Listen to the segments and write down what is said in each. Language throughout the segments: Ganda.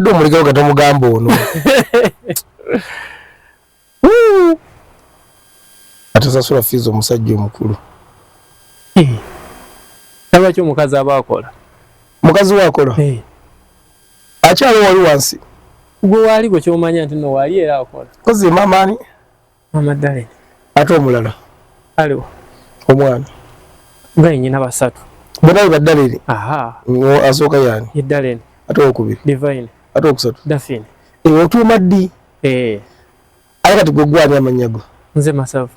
Dde omuligao nga tomugamba ono. Atasasula fees omusajja omukulu. Lwaki omukazi aba akola? Mukazi we akola? Hey. Akyali wali wansi. Gwe waali gwe kyomanya nti no waali era akola. Kozi maama ani? Mama Darren. Ate omulala? Aliwo. Omwana. Nga nyina basatu. Bonna ba Darren. Aha. Asooka yani? Ye Darren. Ate owokubiri? Divine. Ate owokusatu? Daphine. Eh, otuuma ddi? Eh. Ate kati gwe gwani amannya go? Nze Masavu.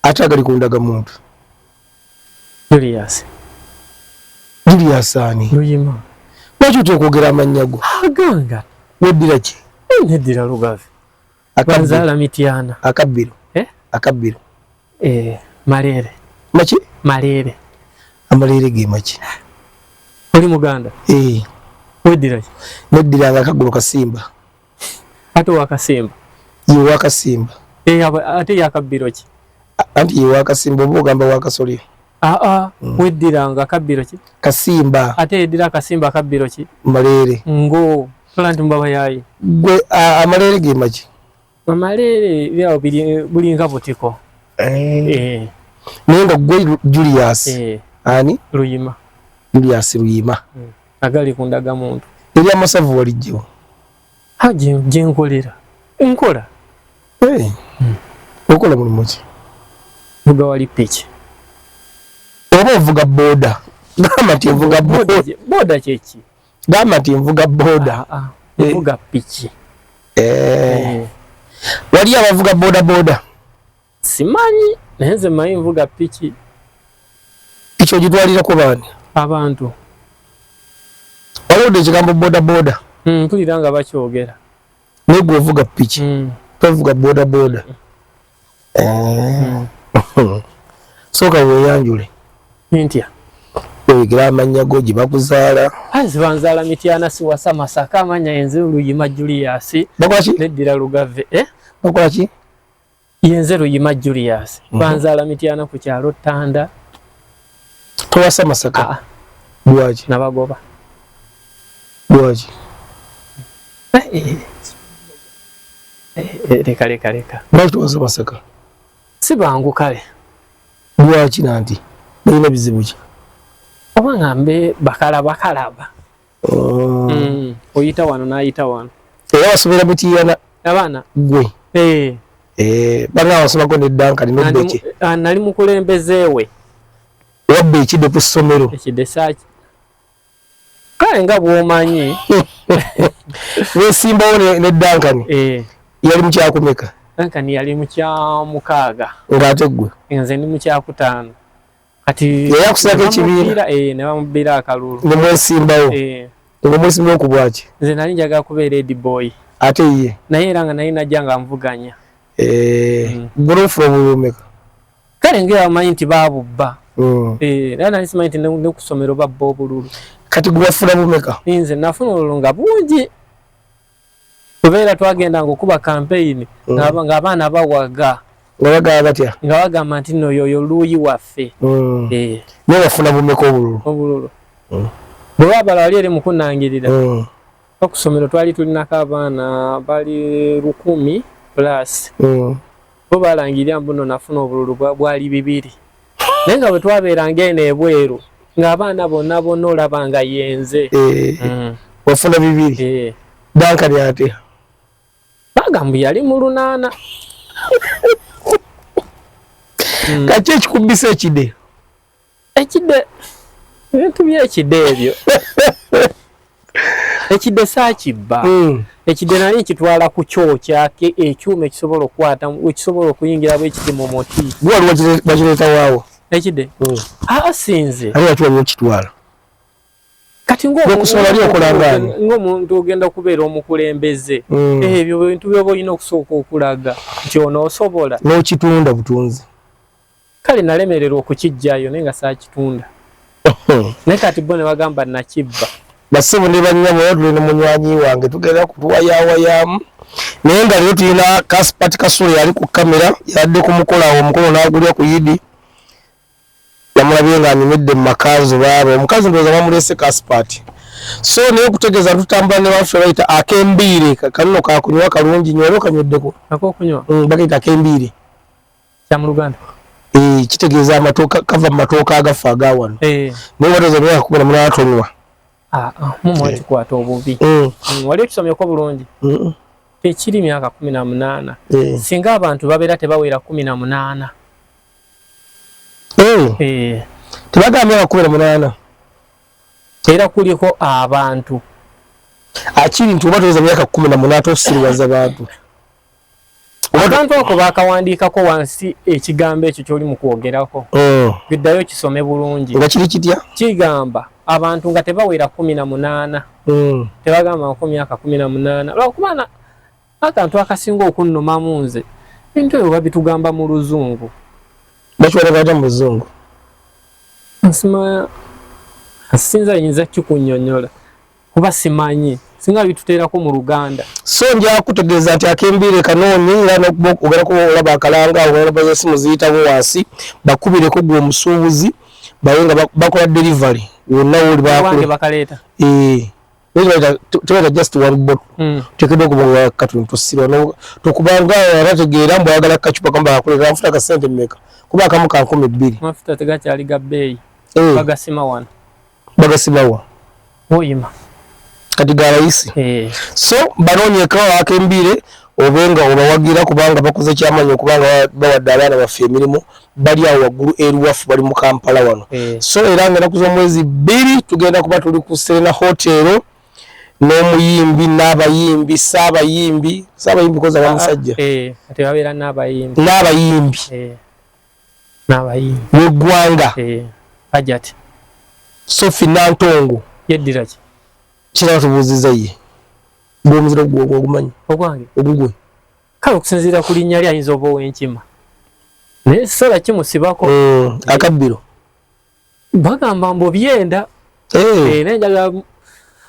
Ate agali ku ndagamuntu? Julius. Julius ani? Luyima. Lwaki otya okwogera amannya go? Aganga. Weddira ki? Neddira Lugave. Banzaala Mityana. Akabbiro. Eh? Akabbiro. Eh, Maleere. Maki? Maleere. Amaleere ge maki? Oli Muganda? Eh. Weddira ki? Neddira nga akaggulu Kasimba. Ate owakasimba? Ye wakasimba. Eh, ate yakabbiro ki? Anti ye wakasimba oba ogamba wakasolya? Aa, weddira nga kabbiro ki? Kasimba. Ate yeddira Kasimba kabbiro ki? Maleere. Ngo, tola nti mubaba yayi. Gwe amaleere ge maki? Amaleere byawo biri bulinga butiko. Eh. Eh. Naye nga gwe Julius. Eh. Ani? Luyima. Julius Luyima. Agali ku ndagamuntu. Eri amasavu walijjewo? Ha, gye nkolera. Nkola. Eh. Okola mulimu ki? Nvuga wali piki. Oba ovuga boda? Gamba nti nvuga boda. Boda kye ki? Gamba nti nvuga boda. Ah, ah. Nvuga piki. Eh. Wali abavuga boda boda? Simanyi, naye nze mmanyi nvuga piki. Piki ogitwalirako baani? Abantu. Waliwo ekigambo boda boda? Mpulira nga bakyogera. Naye gwe ovuga piki. Tovuga boda boda. Sooka weeyanjule. Ntya? Oyogera amannya go gye bakuzaala. Nze banzaala Mityana siwasa Masaka, amannya yenze Luyima Julius. Bakola ki? Neddira Lugave. Eh? Bakola ki? Yenze Luyima Julius. Banzaala Mityana ku kyalo Ttanda. Towasa Masaka? Ah. Lwaki? Nabagoba. Lwaki? Leka leka leka. Lwaki towasa Masaka? Si bangu kale. Lwaki nanti? Balina bizibu ki? Oba ngambe bakalaba kalaba. Oyita wano n'ayita wano. Era wasomera Mityana? Abaana? Gwe. Eh. Eh, banga wasomako ne Duncan ne Becky. Nali mukulembeze we. Wabba ekidde ku ssomero. Ekidde saaki. Kale nga bw'omanyi. Weesimbawo ne Duncan. Eh. Yali mu kyakumeka? Duncan yali mu kya mukaaga. Ng'ate ggwe? Nze ndi mu kyakutaano. Kati yali akusirako ekibiina? Ne bamubbira akalulu. Ne mwesimbawo? Eh. Nga mwesimbawo ku bwaki? Nze nali njagala kubeera Ed Boy. Ate ye? Naye era nga nali najja nga nvuganya. Eh, gwe ofuna obululu bumeka? Kale nga bamanyi nti baabubba. Eh, era nali simanyi nti ne ku ssomero babba obululu. Kati gwe wafuna bumeka? Nze nafuna obululu nga bungi. Kubeera twagendanga okuba campaign ng'abaana bawaga. Nga bagamba batya? Nga bagamba nti nno yoyo luuyi waffe. Eh. Naye wafuna bumeka obululu? Obululu. Bwe baabala wali eri mu kunnangirira. Ku ssomero twali tulinako abaana bali 1000 plus. Bo balangirira mbu nno nafuna obululu bwali 2. Naye nga bwe twabeeranga eno ebweru ng'abaana bonna bonna olaba nga yenze. Wafuna 2? Eh. Duncan ate? Bagamba yali mu 8. Kaki ekikubbisa ekide? Ekide, ebintu by'ekide ebyo. Ekide saakibba. Ekide nali nkitwala ku kyokya ekyuma ekisobola okukwata, ekisobola okuyingira bwe kiti mu muti. Gwe wali bakireeta waawo? Ekide? Aa, sinze. Ate lwaki wali okitwala? Kati Ng'okusoma wali okola ng'ani? ng'omuntu ogenda kubeera omukulembeze. Ebyo bintu by'oba olina okusooka okulaga nti ono osobola. N'okitunda butunzi. Kale nalemererwa okukiggyayo naye nga saakitunda. Naye kati bo ne bagamba nakibba. Bassebo ne bannyabo era tuli ne munywanyi wange tugenda kutuwayaawayaamu. Naye nga leero tulina Kaspat Kasule yali ku kamera, yabadde ku mukolo awo omukono n'agulya ku Yidi. Namulabye ng'anyumidde mu makanzu baaba. Omukazi ndowooza bamuleese Kaspat. So naye okutegeeza tutambula ne baffe bayita akembiire, kano kakunywa kalungi nnyo, wali okanyweddeko? Akokunywa? Bakayita akembiire. Kya mu Luganda? Kitegeeza amatooka, kava mu matooka agafa aga wano. Naye watoza myaka 18 tonywa. Mumu ekikwata obubi. Wali okisomyeko bulungi? Tekiri myaka 18. Singa abantu babeera tebawera 18. Tebagamba myaka 18. Era kuliko abantu. Akiri nti oba toweza myaka 18 tosiriwaza bantu. Abantu ako bakawandiikako wansi ekigambo ekyo ky'oli mu kwogerako. Biddayo kisome bulungi. Nga kiri kitya? Kigamba abantu nga tebawera 18. Tebagamba nko myaka 18. Lwakuba akantu akasinga okunnumamu nze bintu ebyo babitugamba mu Luzungu. Bakiwalabata mu Luzungu? Nsima sinza yinza kikunnyonnyola kuba simanyi, singa bituteerako mu Luganda. So nja kutegeeza nti akembiire kanoonye, era ogenda kuba olaba akalanga awo, namba z'essimu ziyitamu wansi, bakubireko gwe omusuubuzi babe nga bakola delivery wonna w'oli Wange bakaleeta. Tebaita just one bottle. Oteekeddwa okuba nga katuni tosirwa tokubanga atategeera mbu ayagala kacupa kamba akakuleetera amafuta ka ssente mmeka, kuba akamu ka 2000. Amafuta tegakyali ga bbeeyi. Bagasima wano. Bagasima wa? Woyima. Kati ga layisi. So banoonyeko akembiire obe nga obawagira kubanga bakoze kyamaanyi okubanga bawadde abaana baffe emirimu, bali awo waggulu eruwafu, bali mu Kampala wano. So era nga ennaku z'omwezi 2 tugenda kuba tuli ku Serena Hotel n'omuyimbi n'abayimbi, saabayimbi, saabayimbi koza bamusajja. Ate babeera n'abayimbi. N'abayimbi. N'abayimbi. W'eggwanga. Hajati. Sophie Nantongo. Yeddira ki? Kiraba tubuuzizza ye. Gw'omuziro gwo ogumanyi? Ogwange? Ogugwe. Kale okusinziira ku linnya lye ayinza oba ow'enkima. Naye sola kimusibako. Akabbiro. Bagamba mbu byenda. Naye njagala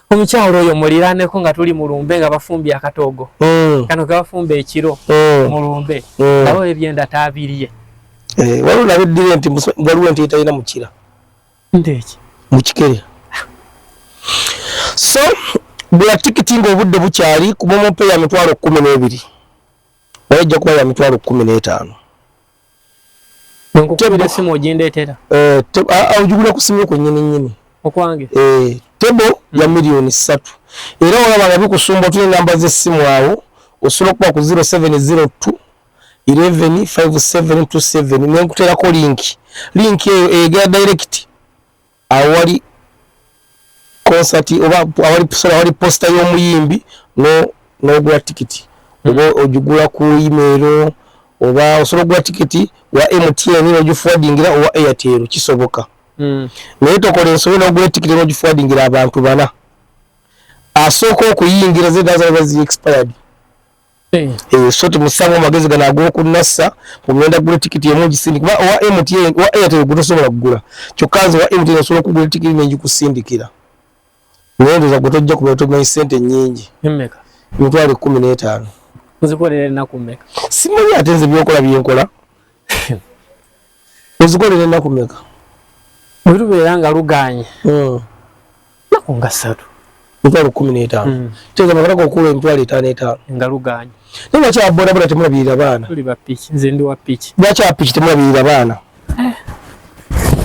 omukyalo oyo muliraaneko nga tuli mu lumbe nga bafumbye akatogo. Kano ke bafumba ekiro mu lumbe. Nabo ebyenda taabirye. Waliwo nabeddira enti waliwo ente etalina mukira. Nte ki? Mu kikere. So gula tikiti ng'obudde bukyali ku MoMo Pay ya mitwalo 12. Naye ejja kuba ya mitwalo 15. Nkukubira essimu ogindeetera? Ogigula ku ssimu kwennyini nnyini. Okwange? Tebo ya 3,000,000. Era olaba nga bikusumba tulina ennamba z'essimu awo, osobola okuba ku 0702 11 5727 ne nkuteerako link. Link eyo egenda direct awali concert oba awali, sorry, awali poster y'omuyimbi n'ogula tikiti. Oba ogigula ku email oba osobola okugula tikiti wa MTN n'ogiforwardingira owa Airtel, kisoboka. Naye tokola ensobi n'ogula tikiti n'ogiforwardingira abantu bana. Asooka okuyingira ze zaba ziri expired. So temussaamu amagezi gano ag'okunnassa, mugenda kugula tikiti emu ogisindike. Kuba owa MTN, owa Airtel gwe tosobola kugula. Kyokka nze owa MTN osobola okugula tikiti ne ngikusindikira. Naye ndowooza gwe tojja kubeera tomanyi ssente nnyingi. Emmeka? Emitwalo 15. Nzikolera ennaku mmeka? Simanyi ate nze by'okola bye nkola. Ozikolera ennaku mmeka? Bwe lubeera nga lugaanye. Nnaku nga 3. Emitwalo 15. Tegeeza amakarako okuwa emitwalo 5 5. Nga lugaanye. Naye lwaki aba bodaboda temulabirira baana? Tuli ba piki, nze ndi wa piki. Lwaki aba piki temulabirira baana?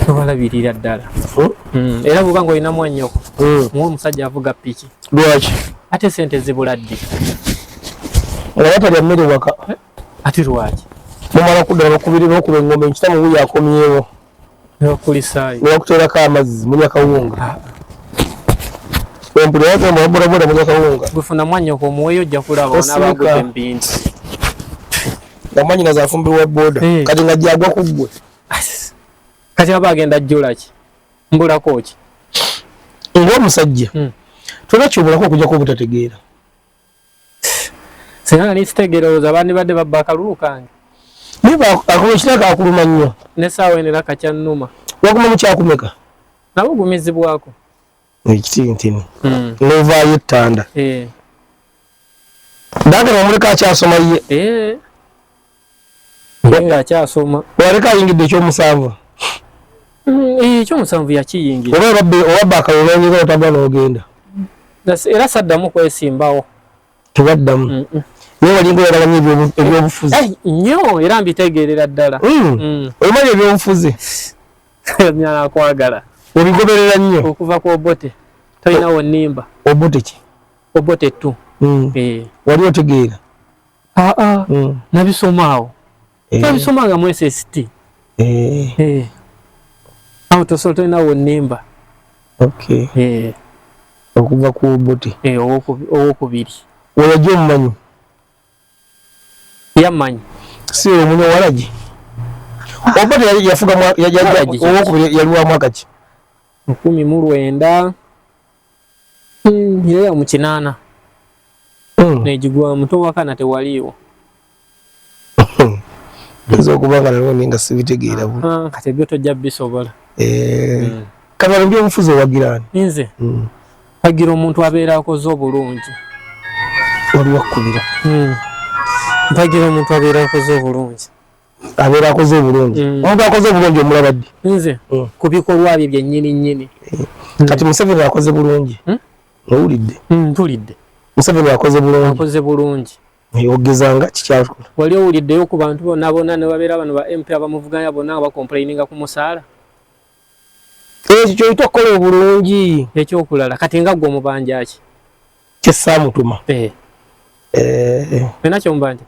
Tubalabirira ddala. Era bw'oba ng'olina mwannyoko, muwe omusajja avuga piki. Lwaki? Ate ssente zibula ddi? Nga batalya mmere waka. Ate lwaki? Mumala kudda bakubiri n'okuba engoma enkitamu wuuyo akomyewo. Ne bakulisaayo. Ne bakuteerako amazzi, mulya kawunga. Empulira bagamba owa bodaboda mulya kawunga. Gwe funa mwannyoko omuweeyo ojja kulaba onaaba agudde mu bintu. Nga mwannyinaze afumbirwa boda. Kati nga gy'agwa ku ggwe. Kati aba agenda ajjula ki? Mbulako ki? Ng'omusajja, tolina ky'obulako okuggyako obutategeera. Singa nali sitegeera olowooza bandibadde babba akalulu kange. Naye akalulu ekirala kakuluma nnyo. N'essaawa eno era kakyannuma. Waguma mu kyakumeka? Nabugumizibwako. Ekitintini. N'ovaayo ettanda. Dagala omuleka akyasoma ye. Naye ng'akyasoma. Waleka ayingidde ekyomusanvu. Ekyomusanvu yakiyingira. Oba obabba akalulu n'onyiga otambula n'ogenda. Era saddamu kwesimbawo. Tebaddamu. Naye walinga oyagala nnyo ebyobufuzi. Eh, nnyo era mbitegeerera ddala. Omanyi ebyobufuzi? Nakwagala. Obigoberera nnyo. Okuva ku Obote. Tolinawo nnimba. Obote ki? Obote tu. Wali otegeera? Aa, nabisoma awo. Nabisoma nga mu SST. Awo tosobola, tolinawo nnimba. Okay. Okuva ku Obote. Owokubiri. Weyajja omumanyi? Yammanyi. Si omunyo walagi? Obote yafuga owokubiri yali wa mwaka ki? 1900. Era mu 80. Negigwamu towakana tewaliiwo. Nza okuba nga nalwo nga sibitegeera bulungi. Kati ebyo tojja bisobola. Kati ebyobufuzi owagira ani? Nze mpagira omuntu abeera akoze obulungi. Waliwo akkubira. Mpagira omuntu abeera akoze obulungi. Abeera akoze obulungi. Omuntu akoze obulungi omulaba ddi? Nze ku bikolwa bye byennyini nnyini. Kati Museveni akoze bulungi. Owulidde? Mpulidde. Museveni akoze bulungi. Akoze bulungi. Ogezanga kikyakola. Wali owuliddeyo ku bantu bonna bonna ne babeera bano ba MP abamuvuganya bonna nga bakomplaininga ku musaala? Ekyo ky'oyita okukola obulungi. Ekyokulala kati nga ggwe omubanja ki? Kye ssaamutuma. Olina ky'omubanja?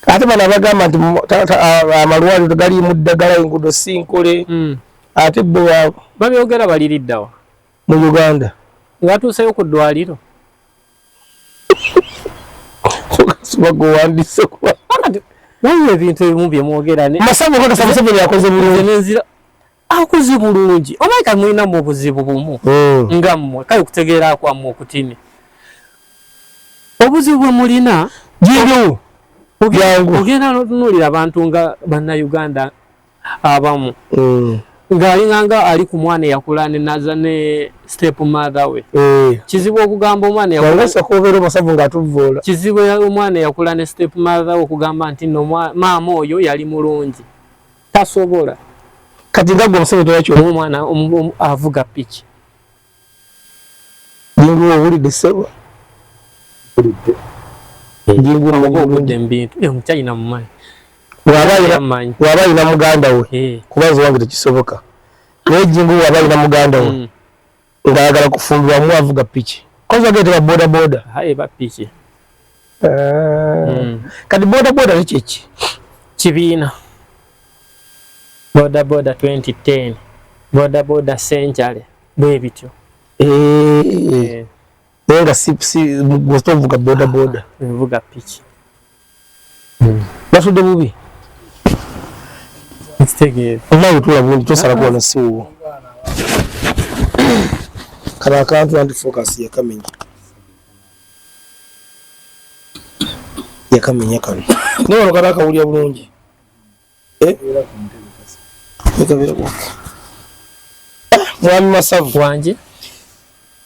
Ate bano abagamba nti amalwaliro tegaliimu ddagala, enguudo si nkole, ate bo babyogera baliriddawa? Mu Uganda. Watuuseyo ku ddwaliro? Suba gwewandiise kuba. Waliwo ebintu ebimu bye mwogera ne Masavu okakasa Museveni yakoze bulungi. Nenzira akoze bulungi. Omanyi kati mulinamu obuzibu bumu nga mmwe kale okutegeera kwammwe okutini. Obuzibu bwe mulina Giriwo. Ogenda n'otunuulira abantu nga bannayuganda abamu ng'alinga nga ali ku mwana eyakula ne naza ne step mother we. Kizibu okugamba omwana eyakula Masavu ng'atuvvoola. Kizibu omwana eyakula ne step mother we okugamba nti no maama oyo yali mulungi. Tasobola. Kati nga gwe Museveni tolakyo. Omwana avuga piki. Jingu owulidde ssebo? Mpulidde. Jingu obudde mu bintu. Omukyalina mumanyi. Bw'aba alina muganda we, kuba nze wange tekisoboka. Naye Jingu bw'aba alina muganda we ng'ayagala kufumbirwa mu avuga piki. Kozi ageetebwa boda boda. Eba piki. Kati boda boda ni kyeki? Kibiina. Boda boda 2010. Boda boda century. Bwe bityo. Naye nga si gwe boda boda. Nvuga piki. Basudde bubi. Nkitegeera. Nawe tula bulungi tosala kuwano si wuwo. Kano akantu anti focus yakamenya. Yakamenya kano. Naye wano kano akawulira bulungi. Mwami Masavu. Wanje.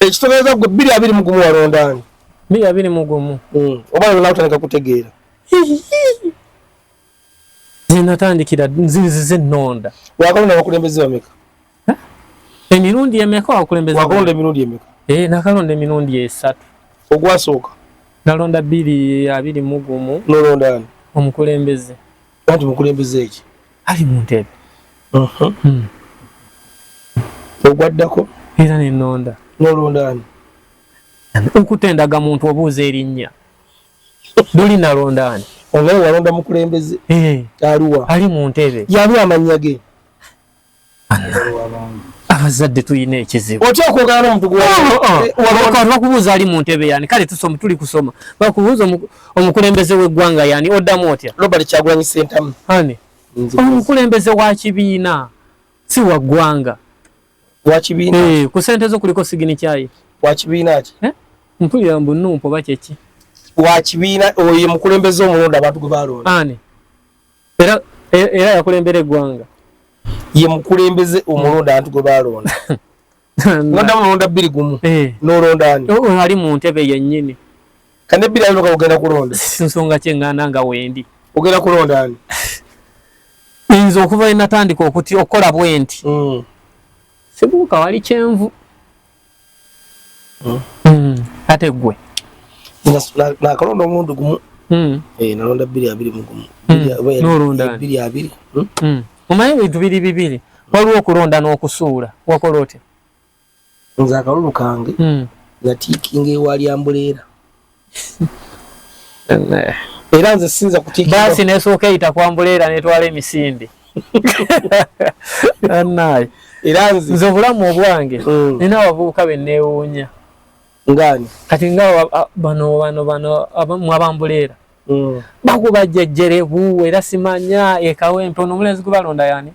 Ekitegeeza gwe 2021 walonda ani? 2021. Oba nawe otandika kutegeera. Nze natandikira nzize nnonda. Wakalonda abakulembeze bameka? Emirundi emeka abakulembeze? Wakalonda emirundi emeka? Nakalonda emirundi 3. Ogwasooka? Nalonda 2021. Nolonda ani? Omukulembeze. Anti mukulembeze eki? Ali mu ntebe. Ogwaddako? Era ne nnonda. Nolonda ani? Okutendaga muntu obuuza erinnya. Luli nalonda ani? Onaye walonda mukulembeze. Aliwa? Ali mu ntebe. Yali amannya ge? Abazadde tulina ekizibu. Otya okwogera n'omuntu gwe bakubuuza ali mu ntebe yani? Kale tusoma tuli kusoma. Bakubuuza omukulembeze w'eggwanga yani oddamu otya? Robert Kyagulanyi Ssentamu. Ani? Omukulembeze wa kibiina si wa ggwanga. Wa kibiina? Ku ssente zo kuliko signature ye. Wa kibiina ki? Mpulira mbu nnumpu oba kyeki? Wa kibiina oyo ye mukulembeze omulonda abantu gwe balonda. Ani? Era yakulembera eggwanga. Ye mukulembeze omulonda abantu gwe balonda. Noddamu nolonda 2-1. Nolonda ani? Ali mu ntebe yennyini. Kane 2 ogenda kulonda. Nsonga ki eŋŋaana nga wendi? Ogenda kulonda ani? Nze okuva natandika okukola bwe nti. Sibuuka wali kyenvu. Ate gwe nakalonda omulundi gumu. Nalonda 2021. N'olonda 2020. Omanyi ebintu biri bibiri, waliwo okulonda n'okusuula. Wakola otya? Nze akalulu kange natiikinga ewali ambuleera. Era nze sinza kutiikinga. Baasi nesooka eyita ku ambuleera netwala emisinde. Annaye. Era nze obulamu obwange nina abavubuka be neewuunya. Ngani? Kati nga bano mwabambuleera. Bakuba jjejjerebu era simanya ekawempe. Ono omulenzi gwe balonda yani?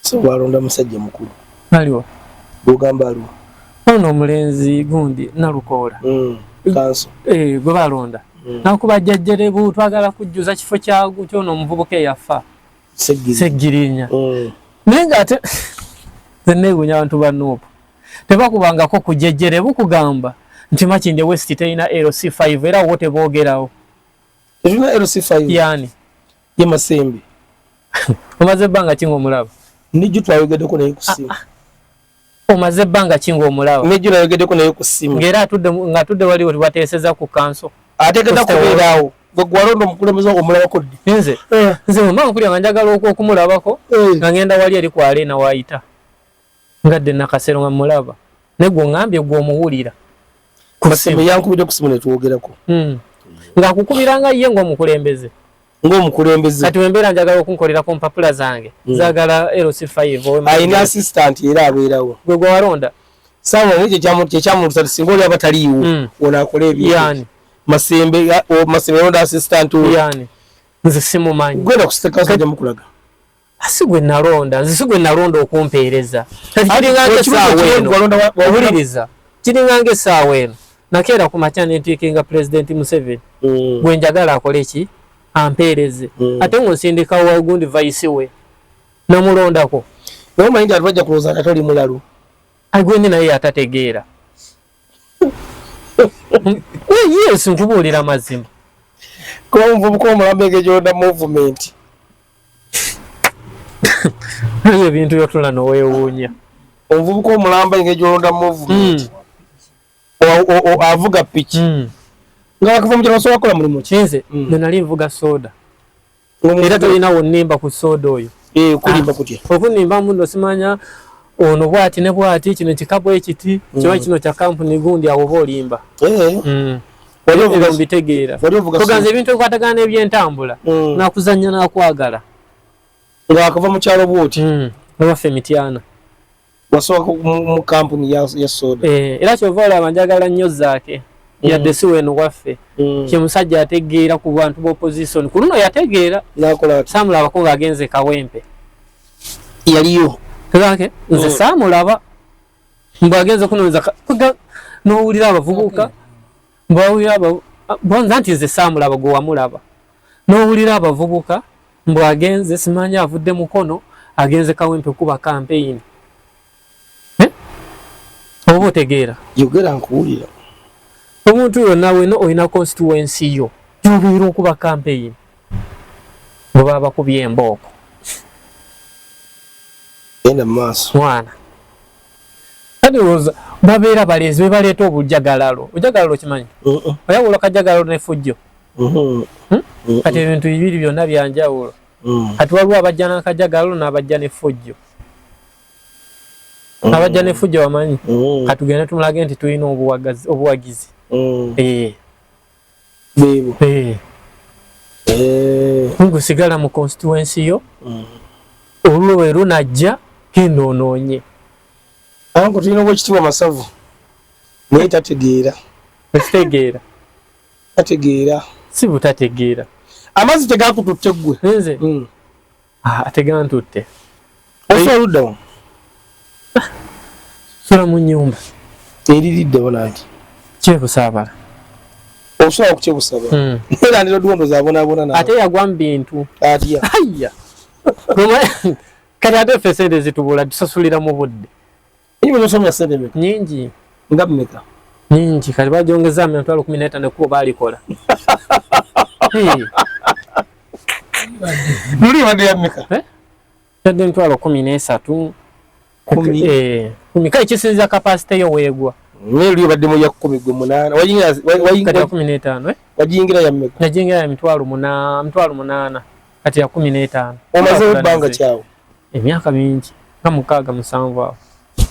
So balonda musajja mukulu. Aliwo? Bw'ogamba aliwo? Ono omulenzi gundi Nalukoola. Kanso. Gwe balonda. Nakuba jjejjerebu twagala kujjuza kifo kyagu kyono omuvubuka eyafa. Seggirinya. Naye ng'ate nze neewuunya abantu ba Nuupu. Tebakubangako ku jjejjerebu kugamba nti Makindye West terina LC5 era wo teboogerawo. Terina LC5? Yani? Ye Masembe. Omaze ebbanga ki ng'omulaba? Nijjo twayogeddeko naye ku ssimu. Omaze ebbanga ki ng'omulaba? Nijjo nayogeddeko naye ku ssimu. Ng'era ng'atudde wali we bateeseza ku kanso. Ateekeddwa kubeeraawo. Gwe gwalonda omukulembeze omulabako ddi? Nze? Nze bwe mba nkulira nga njagala okumulabako, nga ngenda wali eri ku Arena waayita. Ngadde Nakasero nga mmulaba. Naye gwe oŋŋambye gwe omuwulira. Masembe yankubidde ku ssimu ne twogerako. Ng'akukubira nga ye ng'omukulembeze. Ng'omukulembeze. Kati bwe mbeera njagala okunkolerako mpapula zange, zaagala LC5. Alina assistant era abeerawo. Gwe gwe walonda? Sawa naye kye kyamulusa singa oli aba taliiwo, ono akola ebintu. Yani? Masembe, Masembe yalonda assistant we. Yani? Nze simumanyi. Gwenda ku state council ajja mukulaga. Si gwe nalonda, nze si gwe nalonda okumpeereza. Kati kiringa ng'essaawa eno. Owuliriza. Kiringa ng'essaawa eno. Nakeera ku makya ne ntiikinga Pulezidenti Museveni. Gwe njagala akole ki? Ampeereze. Ate ng'onsindika wa gundi vice we. Namulondako. Naye omanyi nti abantu bajja kulowooza nga toli mulalu. Agwendi naye atategeera. Yes, nkubuulira mazima. Kuba omuvubuka omulamba engeri gy'olonda movement. Naye ebintu byotula noweewuunya. Omuvubuka omulamba engeri gy'olonda movement. Avuga piki. Nga wakava mu kyalo osobola kukola mulimu ki? Nze nali nvuga soda. Era tolina wonnimba ku soda oyo. Okulimba kutya? Okunimba muno simanya ono bw'ati ne bw'ati, kino kikapu ekiti, kiba kino kya kampuni gundi, awo oba olimba. Ebyo mbitegeera. Kuganza ebintu ebikwatagana n'ebyentambula. Nakuzannya nakwagala. Nga wakava mu kyalo bw'oti? Ewaffe Mityana. Wasooka mu kampuni ya soda. Era kyova olaba njagala nnyo Zaake. Yadde si weno waffe. Kye musajja ategeera ku bantu b'opposition. Ku luno yategeera. N'akola atya? Saamulabako ng'agenze Kawempe. Yaliyo. Zaake, nze saamulaba. Mbu agenze kunoonyeza n'owulira abavubuka. Mbwawulira bonza nti nze saamulaba gwe wamulaba. N'owulira abavubuka mbu agenze simanyi avudde Mukono agenze Kawempe kuba campaign. Oba otegeera? Yogera nkuwulira. Omuntu yonna wena olina constituency yo gy'obeera okuba campaign. Bwe baba bakubye embooko. Genda mu maaso. Mwana. Kati olowooza babeera baleezi be baleeta obujagalalo. Obujagalalo okimanyi? Oyawula akajagalalo n'effujjo. Kati ebintu bibiri byonna bya njawulo. Kati waliwo abajja n'akajagalalo n'abajja n'effujjo. Abajja n'effujjo bamanyi. Kati tugende tumulage nti tulina obuwagizi. Beebo. Ngusigala mu constituency yo. Olulwo bwe lunajja genda onoonye. Anko tulina obwekitiibwa Masavu. Naye tategeera. Okitegeera. Tategeera. Si butategeera. Amazzi tegakututte ggwe. Nze? Tegantutte. Osula ludda wa? Sula mu nnyumba. Eriridde wano anti. Kyebusaabala. Osula ku Kyebusaba. Era ndiro duwondo zaabonaabona nawe. Ate yagwa mu bintu. Atya? Ayya. Kati ate ffe ssente zitubula tusasulira mu budde. Ennyumba z'osomera ssente mmeka? Nnyingi. Nga mmeka? Nnyingi. Kati bagyongezaamu emitwalo 15 ekkubo baalikola. Luli ebadde ya mmeka? Yadde emitwalo 13. Kumi. Kumi. Kale kisinziira capacity yo weegwa. Naye luli obadde mu ya 10 gwe 8. Wayingira kati ya 15 eh? Wajingira ya mmeka? Najingira ya 8,800 kati ya 15. Omaze ebbanga kyawo? Emyaka mingi nga 6 7 awo.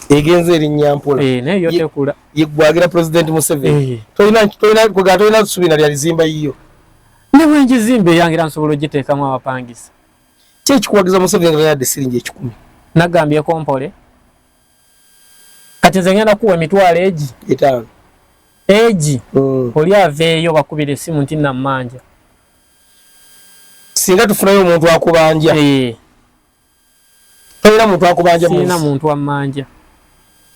Egenze erinnya mpola. Naye yo tekula. Yeggwagira President Museveni. Tolina kuga tolina ssuubi na lyalizimba yiyo. Ne bwe ngizimba eyange era nsobola ogiteekamu abapangisa. Ki ekikuwagiza Museveni nga yadde siringi 10? Nagambyeko mpole. Kati nze ngenda kuwa emitwalo egi 5. Egi oli aveeyo bakubira essimu nti nammanja. Singa tufunayo omuntu akubanja. Tolina muntu akubanja mu nsi. Sirina muntu ammanja.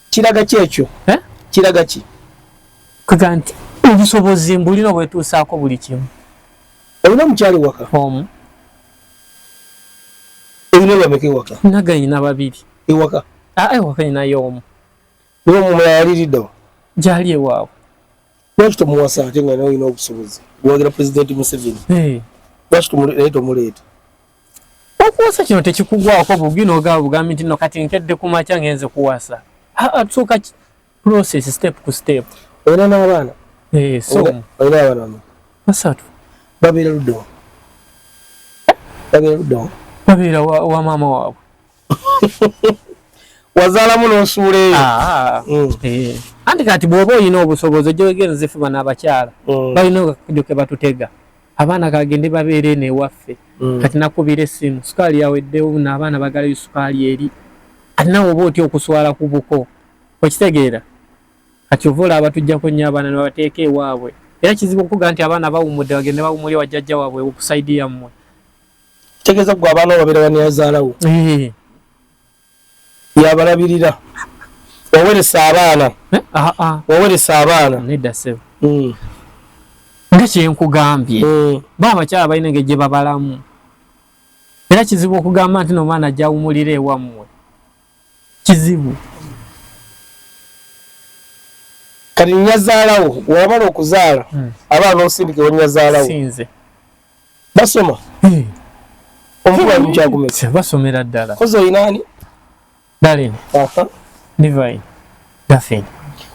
Kiraga ki ekyo? Kiraga ki? Kuga nti obusobozi mbulina bwetuusaako buli kimu. Olina omukyala ewaka? Omu. Olina bameka ewaka? Naga nina 2. Ewaka? Ewaka ninayo omu. Naye omulala yaliriddewa? Gyali ewaabwe. Lwaki tomuwasa ate nga nawe olina obusobozi? Wagira President Museveni. Lwaki naye tomuleeta? Okuwasa kino tekikugwako bugi n'ogamba bugambi nti no kati nkedde ku makya ngenze kuwasa. Tusooka process step ku step. Olina n'abaana? So. Olina abaana bameka? 3. Babeera ludda wa? Babeera ludda wa? Babeera wa maama waabwe. Wazaalamu n'osuula eyo. Anti kati bw'oba olina obusobozi ojja wegenze ffe bano abakyala. Balina akakodyo ke batutega. Abaana kagende babeere eno ewaffe. Kati nakubira essimu, sukaali yaweddewo n'abaana bagalayo sukaali eri. Ate naawe oba otya okuswala ku buko. Okitegeera? Kati ova olaba tujjako nnyo abaana ne babateeka ewaabwe. Era kizibu okuga nti abaana bawummudde bagende bawummulire wa jjajja waabwe ku sayidi yammwe. Kitegeeza ggwe abaana bo babeera banyazaalawo. Yabalabirira. Waweresa abaana. Waweresa abaana. Nedda ssebo. Nga kye nkugambye. Bo abakyala balina engeri gye babalamu. Era kizibu okugamba nti n'omwana ajja awummulire ewammwe. Kizibu. Kati nnyazaalawo wamala okuzaala abaana osindike wannyazaalawo. Sinze. Basoma? Omukulu ali mu kyakumeka? Basomera ddala. Kozi olina ani? Darlene. Divine. Daphne.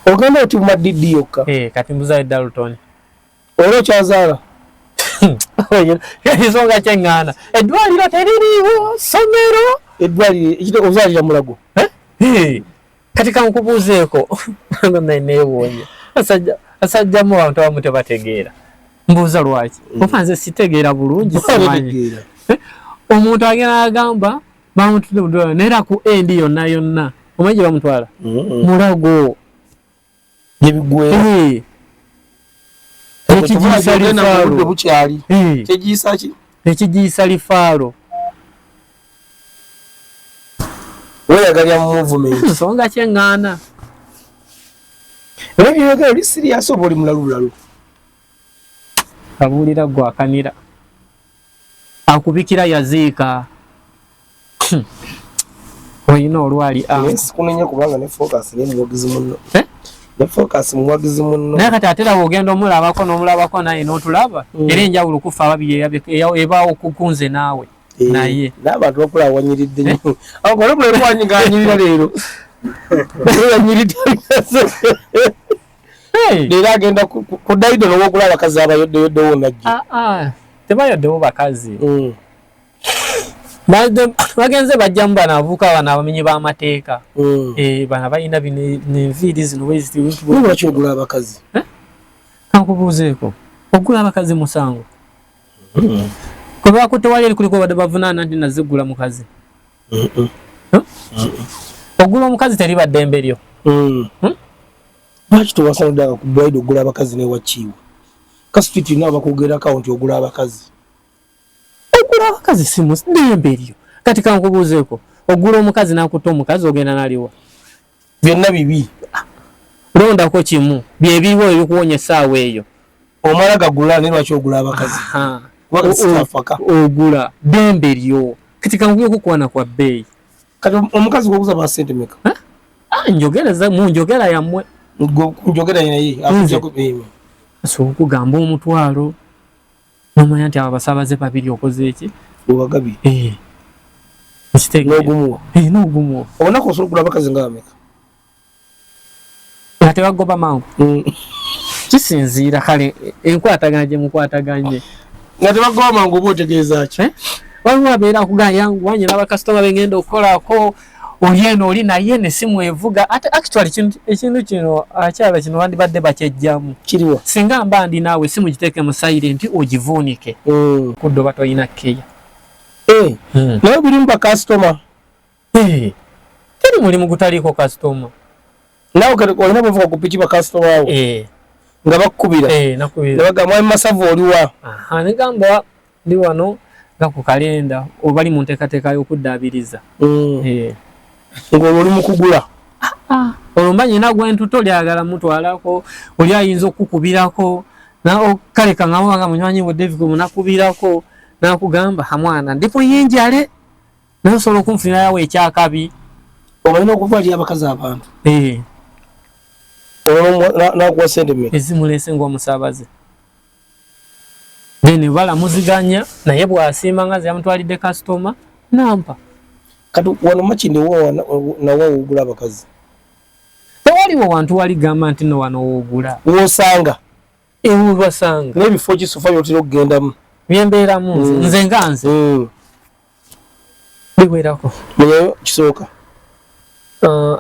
Ogenda oti mu madidi yokka? Kati mbuzayo Dalton. Olwo okyazaala? Ensonga kyeŋŋaana. Eddwaliro teririiwo, ssomero. Eddwaliro, ozaalira Mulago? Kati kankubuuzeeko. Naye neewuunya. Asajjamu abantu abamu tebategeera. Mbuuza lwaki? Oba nze sitegeera bulungi simanyi. Omuntu agenda agamba bamutudde mu ddwaliro naye era ku endi yonna yonna. Omanyi gye bamutwala? Mulago. Gye biggweera. Ekigiyisa lifaalo. Bukyali. Kyegiyisa ki? Ekigiyisa lifaalo. Weeyagalya mu movement. Nsonga kyeŋŋaana. Era by'oyagala oli serious oba oli mulalu bulalu? Abuulira ggwe akanira. Akubikira yaziika. Olina olwali sikunenya kubanga ne focus ne muwagizi munno. Ne focus muwagizi munno. Naye kati ate era bw'ogenda omulabako n'omulabako naye n'otulaba era enjawulo kufa ababiri ebaawo kukunze naawe. Naye n'abantu bakulaba wanyiridde nnyo. Awo gwe olaba wanyiga leero. Wanyiridde. Leero agenda ku daido n'okulaba abakazi abayoddeyoddewo najjo. Tebayoddewo bakazi. Bagenze bajjamu bano abavubuka bano abamenyi b'amateeka. Bano balina bino enviiri zino bwe ziti. Lwaki ogula abakazi? Kankubuuzeeko. Ogula abakazi musango? Kwe bakutte wali eri kuliko badde bavunaana nti nazigula mukazi. Ogula omukazi teriba ddembe lyo. Lwaki tewasana ku bride ogula abakazi n'ewakiiwa? Kasititi nabo bakwogerako nti ogula abakazi. Ogula abakazi si ddembe lyo. Kati kankubuuzeeko, ogula omukazi n'akutta omukazi ogenda n'aliwa? Byonna bibi. Londako kimu, bye biriwo ebikuwonya essaawa eyo. Omala gagula naye lwaki ogula abakazi? Ogula ddembe lyo. Kati kankubuuzeeko kwana kwa bbeeyi. Kati omukazi gwoguza ba ssente mmeka? Njogereza mu njogera yammwe. Njogera naye akujja ku bbeeyi. Asobola okugamba omutwalo. Nomanya nti abo abasaabaze babiri okoze eki? Obagabye. Nkitegeera. N'ogumuwa. N'ogumuwa. Olunaku osobola okugula abakazi nga bameka? Tebagoba mangu. Kisinziira kale enkwatagana gye mukwataganye. Nga tebagoba mangu oba otegeeza ki? Eh? Waliwo abeera akugamba yangu wanye n'abakasitoma bengenda okukolako oli eno oli naye nesimu evuga ate actually ekintu kino akyala kino bandibadde bakyejjamu. Kiriwa? Singa mba ndi naawe esimu giteeke mu silent ogivuunike. Kudda oba tolina keya. Naye birimu bakasitoma. Teri mulimu gutaliiko kasitoma. Naawe kati olina bwevuga ku piki bakasitoma abo? Nga bakukubira? Nakubira. Ne bagamba mwami Masavu oliwa? Aha, ne gamba ndi wano nga ku kalenda oba bali mu nteekateeka y'okuddaabiriza. Ng'olwo oli mu kugula? Olwo mba nnyina gwe ntutte oli ayagala mutwalako, oli ayinza okukukubirako. Kale kaŋŋamba nga munywanyi we David gwe munakubirako n'akugamba, ha mwana ndi kuyinjale naye osobola okunfunirayo ekyakabi. Obalina okuva eri abakazi abantu. Olwo n'akuwa ssente mmeka? Ezimuleese ng'omusaabaze. Then balamuziganya naye bw'asiima nga nze yamutwalidde kasitoma nampa. Kati wano Makindye wa nawa woogula abakazi? Tewaliwo wantu wali gamba nti no wano woogula. W'osanga? Webasanga. N'ebifo ki sofa by'otera okugendamu? Byembeeramu nze, nze nga nze. Biwerako. Naye kisooka.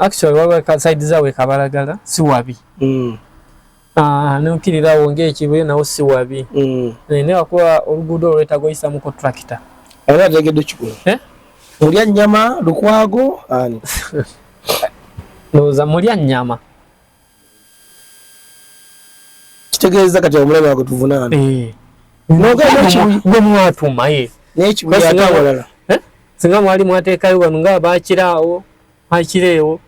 Actually waliwo ka side zaabwe Kabalagala si wabi. N'okkirirawo ng'Ekibuye nawo si wabi. Naye wakuba oluguudo olwo lwetaaga oyisamuko tractor. Ani ategedde okikola? Mulya nnyama, Lukwago, ani? Ndowooza mulya nnyama. Kitegeeza kati omulabe gwe tuvunaana. Gwe mwatuma, ye. N'Ekibuye ate awalala. Singa mwali mwateekayo wano nga bakiraawo, bakireewo,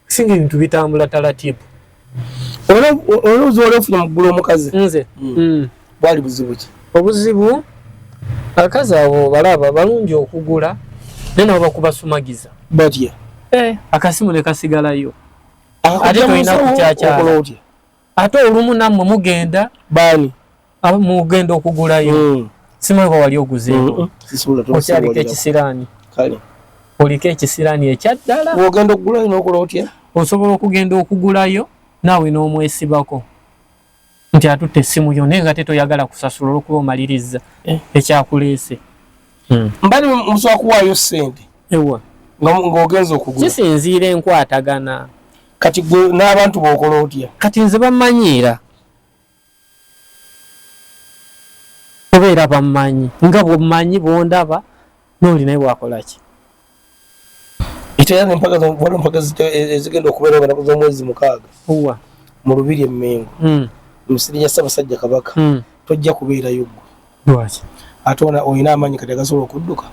singa ebintu bitambula talatibu. Olowooza wali ofunye mu kugula omukazi? Nze? Bwali buzibu ki? Obuzibu, abakazi abo balaba balungi okugula, naye nabo bakubasumagiza. Batya? Akasimu ne kasigalayo. Ate tolina kukyakyala. Ate olumu nammwe mugenda. Baani? Mugenda okugulayo. Simanyi oba wali oguzeeko. Okyaliko ekisiraani. Kale. Oliko ekisiraani ekya ddala. Bw'ogenda okugulayo n'okola otya? Osobola okugenda okugulayo naawe n'omwesibako nti atutte essimu yo naye nga te toyagala kusasula olw'okuba omalirizza ekyakuleese. Mbadde musobola kuwaayo ssente. Ewa. Ng'ogenze okugula. Kisinziira enkwatagana. Kati gwe n'abantu b'okola otya? Kati nze bammanyiira. Obeera bammanyi nga bw'ommanyi bw'ondaba n'oli naye bw'akola ki? Era n'empaka waliwo empaka ezigenda okubeerawo nga nnaku z'omwezi 6. Wa? Mu Lubiri e Mmengo. Mu misiri gya Ssaabasajja Kabaka. Tojja kubeerayo ggwe. Lwaki? Ate olina amaanyi kati agasobola okudduka.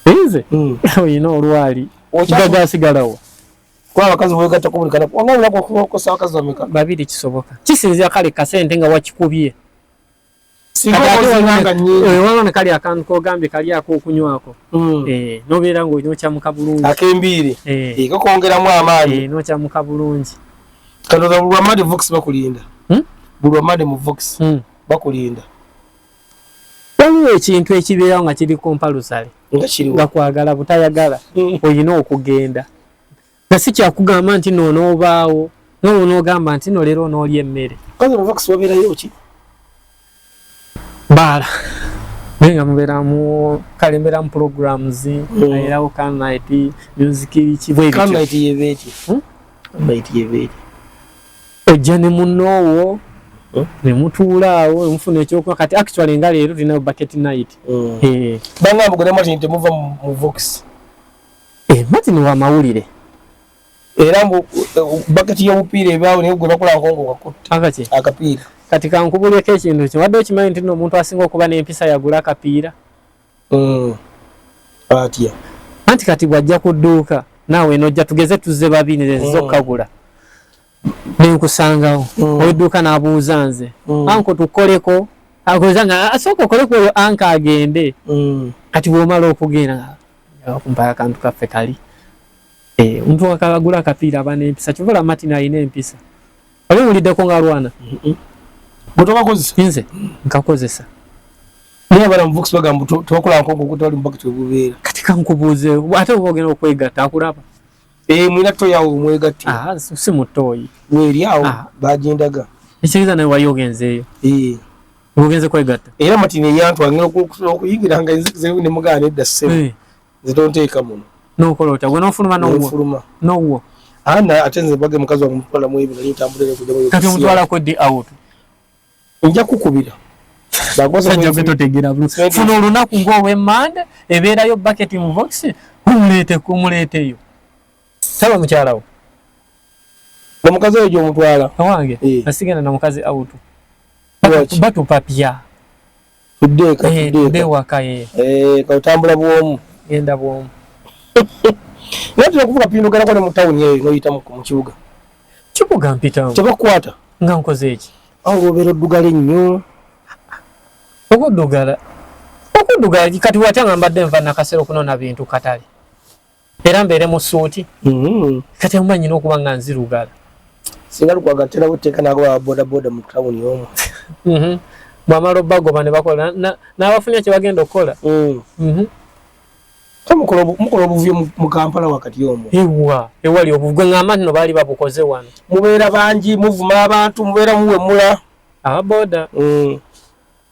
Nze? Olina olwali. Gagasigalawo. Kuba abakazi weegattako buli kanaku. Wanga olunaku okukosa abakazi bameka? Babiri kisoboka. Kisinziira kale kasente nga wakikubye. Waliwo ne kali akantu k'ogambye kali ak'okunywako. N'obeera ng'onyokyamuka bulungi. Ak'embiiri. Kakwongeramu amaanyi. N'okyamuka bulungi. Kati buli lwa Monday Vox bakulinda. Buli lwa Monday mu Vox bakulinda. Waliwo ekintu ekibeerawo nga kiri compulsory. Nga kiriwo. Nga kwagala butayagala. Olina okugenda. Nga si kyakugamba nti no onoobaawo, n'onoogamba nti no leero onoolya emmere. Kwanza mu Vox wabeerayo ki? Baala. Naye nga mubeera mu kale mbeera mu programs, abeerawo car night, music ki bwe bityo. Car night y'eba etya? Car night y'eba etya? Ojja ne munnoowo, ne mutuula awo, ne mufuna ekyokunywa. Kati actually nga leero tulinayo bucket night. Bangamba gwe ne Martin temuva mu Vox. Martin wa mawulire. Era mbu bucket y'omupiira ebaawo naye gwe bakola nkongo kakutte. Akaki? Akapiira. Kati kankubuleko ekintu kyo. Wadde okimanyi nti nno omuntu asinga okuba n'empisa yagula akapiira? Atya? Anti kati bw'ajja ku dduuka naawe n'ojja tugeze tuzze babiri nze nzize okukagula. Ne nkusangawo. Ow'edduuka n'abuuza nze. Anko tukoleko. Akoza nga asooka okoleko oyo anko agende. Kati bw'omala okugenda kumpa akantu kaffe kali. Omuntu akagula akapiira aba n'empisa. Kyova olaba Martin alina empisa. Wali owuliddeko ng'alwana? Gwe tokakozesa? Nze nkakozesa. Naye abaana mu Vox bagamba tebakola nkonko kuba tewali mu bucket we bubeera. Kati kankubuuze, ate oba ogenda okwegatta akulaba? Eh, mwina toyi awo mwegattira. Ah, si mu toyi. Weeri awo bagendaga. Ekitegeeza nawe wali ogenzeeyo. Eh. Ogenze kwegatta. Era Martin eyantwala ngenda okuyingira nga enzikiza ne mugaana edda ssebo. Eh. Nze tonteeka muno. N'okola otya? Gwe n'ofuluma n'owuwo? N'ofuluma. N'owuwo? Ana ate nze mbage mukazi wange mutwala mu ebyo nali ntambula era kujja mu Kati omutwalako ddi out? Nja kukubira. Sajja gwe totegeera bulungi. Funa olunaku ng'olw'emmande ebeerayo bucket mu box omuleete omuleeteyo. Taba mukyala wo. Omukazi oyo gy'omutwala? Owange Eh. asigenda na mukazi out. Lwaki? Batupapya. Tudde eka, Eh, tudde tudde eka. ewaka ye. Eh, otambula bw'omu. Genda bw'omu. Naye tera kuvuga pino ogendako ne mu tawuni eyo n'oyita mu kibuga. Kibuga mpitamu. Tebakukwata? Nga nkoze eki? Awo obeera oddugala ennyo. Okuddugala. Okuddugala kati watya nga mbadde nva Nakasero okunona bintu katale. Era mbeere mu ssuuti. Kati mba nnyina okuba nga nzirugala. Singa Lukwago aterawo etteeka n'agoba aba bodaboda mu tawuni omwo. Bw'amala obbagoba ne bakola n'abafunye kye bagenda okukola. Mukola obuvuyo mu Kampala wakati omwo. Ewa, ewali obuvuyo ng'amba nno baali babukoze wano. Mubeera bangi, muvuma abantu, mubeera muwemula. Aba boda.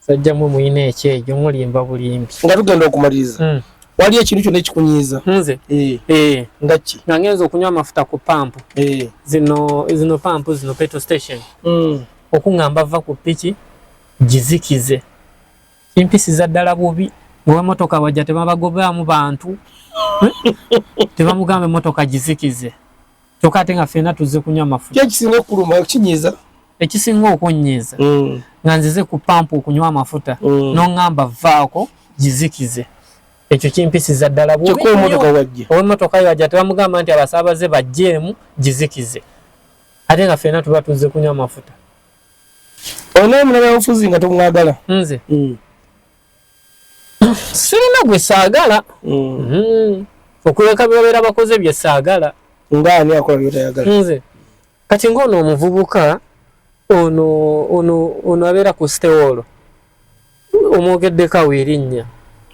Sajja mwe mulina ekyejo mulimba bulimbi. Nga tugenda okumaliriza. Waliyo ekintu kyonna ekikunyiiza? Nze? Eh. Eh. Nga ki? Nga ngenze okunywa amafuta ku pampu. Eh. Zino pampu zino petrol station. Okuŋŋamba va ku piki gizikize. Kimpisiza ddala bubi. Ng'emmotoka bw'ajja tebabagobaamu bantu. Tebamugamba emmotoka gizikize. Kyokka ate nga ffenna tuzze kunywa amafuta. Ki ekisinga okuluma okinyiiza? Ekisinga okunyiiza. Nga nzize ku pampu okunywa amafuta. N'oŋŋamba vaako gizikize. Ekyo kimpisiza ddala bubi. Kyokka ow'emmotoka wajja. Ow'emmotoka wajja tebamugamba nti abasaabaze bajjeemu gizikize. Ate nga ffenna tuba tuzze kunywa amafuta. Ono munnabyabufuzi nga tomwagala? Nze? Sirina gwe saagala. Okuleka babeera bakoze bye saagala. Nga ani akola by'otayagala? Nze. Kati ng'ono omuvubuka ono abeera ku Stewolo. Omwogeddeko awo erinnya.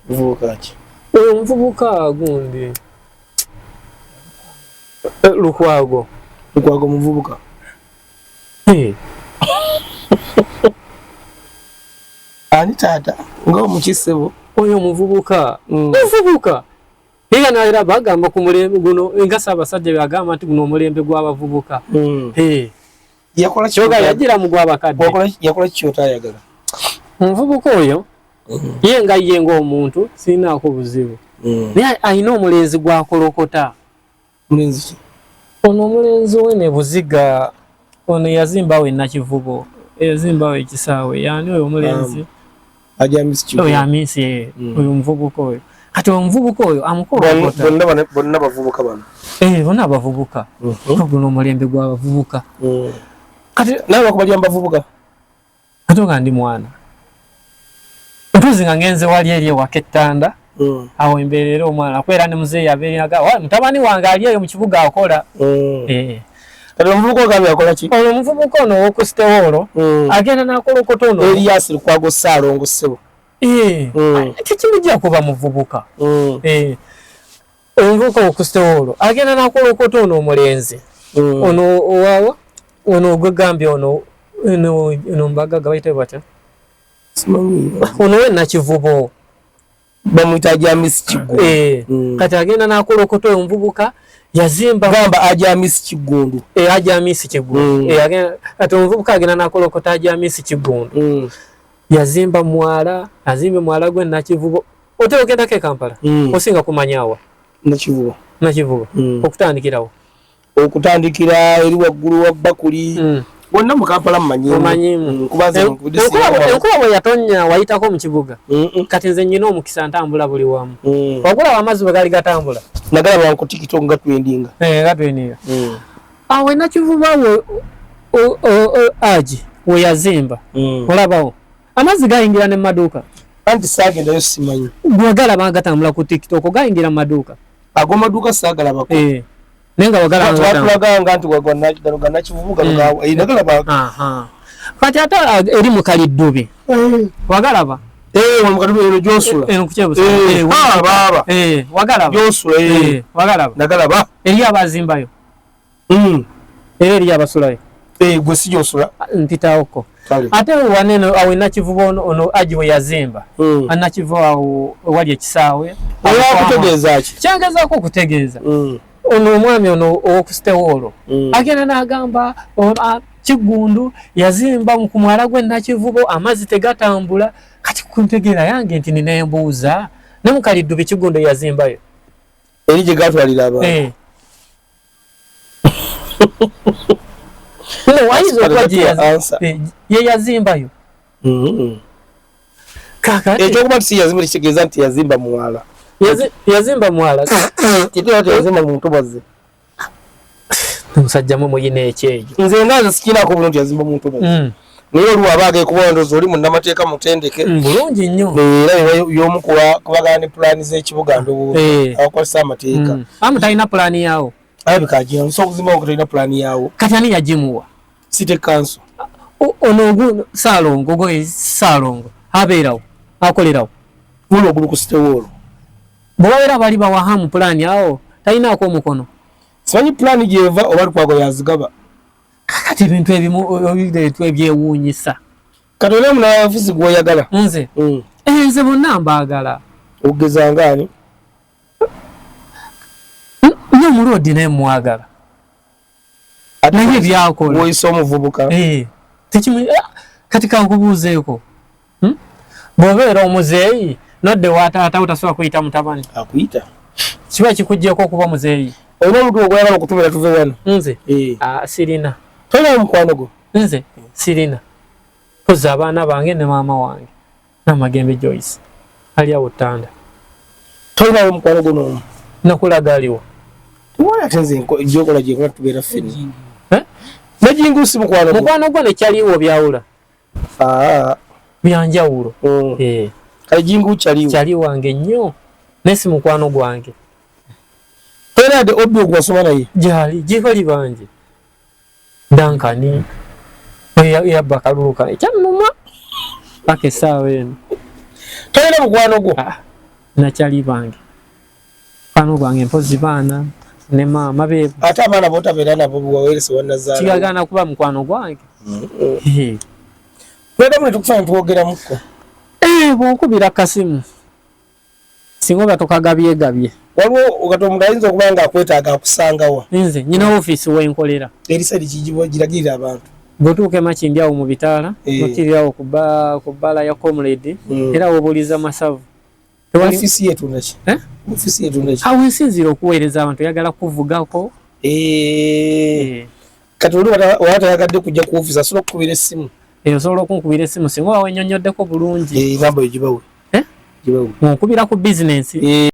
Muvubuka ki? Oyo omuvubuka gundi. Lukwago. Lukwago muvubuka? Ani taata? Nga omukisebo? Oyo omuvubuka. Muvubuka. Era naera bagamba ku mulembe guno nga Ssaabasajja byagamba nti guno omulembe gw'abavubuka. Yakola ki? Kyoga yagira mu gw'abakadde. Yakola ki ky'otayagala? Omuvubuka oyo ye nga ye ng'omuntu sirinaako buzibu. Naye alina omulenzi gw'akolokota. Mulenzi ki? Ono omulenzi we ne Buziga ono yazimbawo e Nakivubo, yazimbawo ekisaawe. Yaani oyo omulenzi? Ajamisi Kigundu. Oyo Amisi, oyo omuvubuka oyo. Kati omuvubuka oyo amukolokota. Bonna bavubuka bano. Bonna abavubuka. Guno omulembe gw'abavubuka. Kati nawe bakubalya mu bavubuka? Ate nga ndi mwana. Mpozi nga ngenze wali eri ewaka ettanda. Awo embeera era omwana kubeera ne muzeeyi abeereraga, wa mutabani wange ali eyo mu kibuga akola. Kati omuvubuka ogambye akola ki? Ono omuvubuka ono ow'oku Stewolo agenda n'akolokota ono. Erias Lukwago Ssaalongo ssebo. Tekimujja kuba muvubuka. Omuvubuka ow'oku Stewolo agenda n'akolokota ono omulenzi. Ono owawa ono gwegambye ono ono mbagaga bayita batya? Simanyi. Ono we Nakivubo. Bamuyita Ajamisi Kiggundu. Kati agenda n'akolokota oyo omuvubuka yazimba. Gamba Ajamisi Kiggundu. Ajamisi Kiggundu. Kati omuvubuka agenda n'akolokota Ajamisi Kiggundu. Yazimba mwala, azimbe mwala gwe Nakivubo. Otera ogendako e Kampala? Osinga kumanya wa? Nakivubo. Nakivubo. Okutandikirawo. Okutandikira eri waggulu wa Bakuli. Bonna mu Kampala mmanyiimu. Omanyiimu. Kubanza Enkuba bwe yatonnya wayitako mu kibuga. Kati nze nnyina omukisa ntambula buli wamu. Wagulaba amazzi bwe gaali gatambula. Nagalaba ku TikTok nga trendinga. Nga trendinga. Awo Nakivubo awo aji we yazimba. Olabawo. Amazzi gayingira ne mu maduuka. Anti saagendayo simanyi. Gwe galaba gatambula ku TikTok gayingira mu maduuka. Ag'omaduuka saagalabako. Naye nga wagalaba gatambula. Twatulaganga nti gano ga Nakivubo gano ga nagalaba. Kati ate eri mu Kaliddubi. Wagalaba? Eh, mu eno gyosula. Eno ku Kyebusoma. Eh, ah, baaba. Eh, wagalaba. Gyosula, eh. Wagalaba. Nagalaba. Eriyo abazimbayo. Era eriyo abasulayo. Eh, gwe si gyosula. Mpitawoko. Ate waneno awo Nakivubo ono aji we yazimba. Nakivubo awo wali ekisaawe. Oyakutegeeza ki? Kyangezaako okutegeeza. Ono omwami ono ow'okusitewoolo. Agenda n'agamba Kiggundu yazimba ku mwala gw'e Nakivubo amazzi tegatambula. Kati ku ntegeera yange nti nina embuuza ne mu Kaliddubi Kiggundu yazimbayo. Eri gye gatwalira abantu. Eh. No, ayinza okuba ye yazimbayo. Kakati ekyokuba nti si yazimba tekitegeeza nti yazimba mwala. Yazimba mwala. Kitegeeza nti yazimba mu ntobazi. Omusajja mwe muyina ekyejo. Nze nga nze sikinako bulungi yazimba mu ntobazi. Naye oli waba agekuba ndowooza oli munnamateeka mutendeke. Bulungi nnyo. Era y'omu kubagana ne pulaani z'ekibuga ndowooza abakwasisa amateeka. Amu talina pulaani yaawo. Alabika agina, osobola okuzimba nga tolina pulaani yaawo. Kati ani yagimuwa? City Council. Ono ogu Ssaalongo, gwe Ssaalongo abeerawo, akolerawo. Guno oguli ku City Hall. Bwe babeera bali bawahamu pulaani awo, talinaako omukono. Simanyi pulaani gy'eva oba Lukwago yazigaba. Kakati ebintu ebimu ebireetwa ebyewuunyisa. Kati olina munnabyabufuzi gw'oyagala? Nze? Nze bonna mbaagala. Okugeza ng'ani? N'omuloodi naye mwagala. Naye byakola. Woyisa omuvubuka. Kati kankubuuzeeko. Bw'obeera omuzeeyi nodde wa taata wo tasobola kuyita mutabani. Akuyita. Kiba kikuggyeko okuba muzeeyi. Olina omuntu gw'oyagala okutumira tuve wano? Nze? Sirina. Tolina mukwano gwo? Nze sirina. Mpozzi abaana bange ne maama wange. Namagembe Joyce ali awo Ttanda. Tolinawo mukwano gwo n'omu? Nakulaga aliwo. Tewali ate nze gyokola gye nkola tubeera ffenna. Nejingu si mukwano gwo? Mukwano gwo ne kyaliwo byawula. Byanjawulo. Kale jingu kyaliwo. Kyali wange nnyo naye si mukwano gwange. Tolina yadde obbi ogwo wasoma naye? Gyali, gyebali bangi. Duncan eyabba akalulu kange kyannuma paka essaawa eno. Tolina mukwano gwo? Nakyali bange. Mukwano gwange mpozzi baana ne maama beebo. Ate abaana b'otabeera nabo bwewaweeresa wannazaala. Kigagaana kuba mukwano gwange. Tweddamu ne tukusanga twogeramuko. Bw'onkubira kasimu singa oba tokagabyegabye. Waliwo kati omuntu ayinza okuba nga akwetaaga akusangawa. Nze nnyina ofiisi we nkolera. Eri sayidi giragirira abantu. Bw'otuuka e Makindye awo mu bitaala, n'okkirira awo ku bbaala ya Comrade, era w'obuuliza Masavu. Ofiisi ye etunda ki? Ofiisi ye etunda ki? Awo ensinziira okuweereza abantu oyagala kuvugako. Kati oli waba tayagadde kujja ku ofiisi asobola okukubira essimu. Osobola okunkubira essimu singa oba wennyonnyonnyddeko bulungi. Namba yo gibawe. Gibawe. Onkubira ku bizinensi.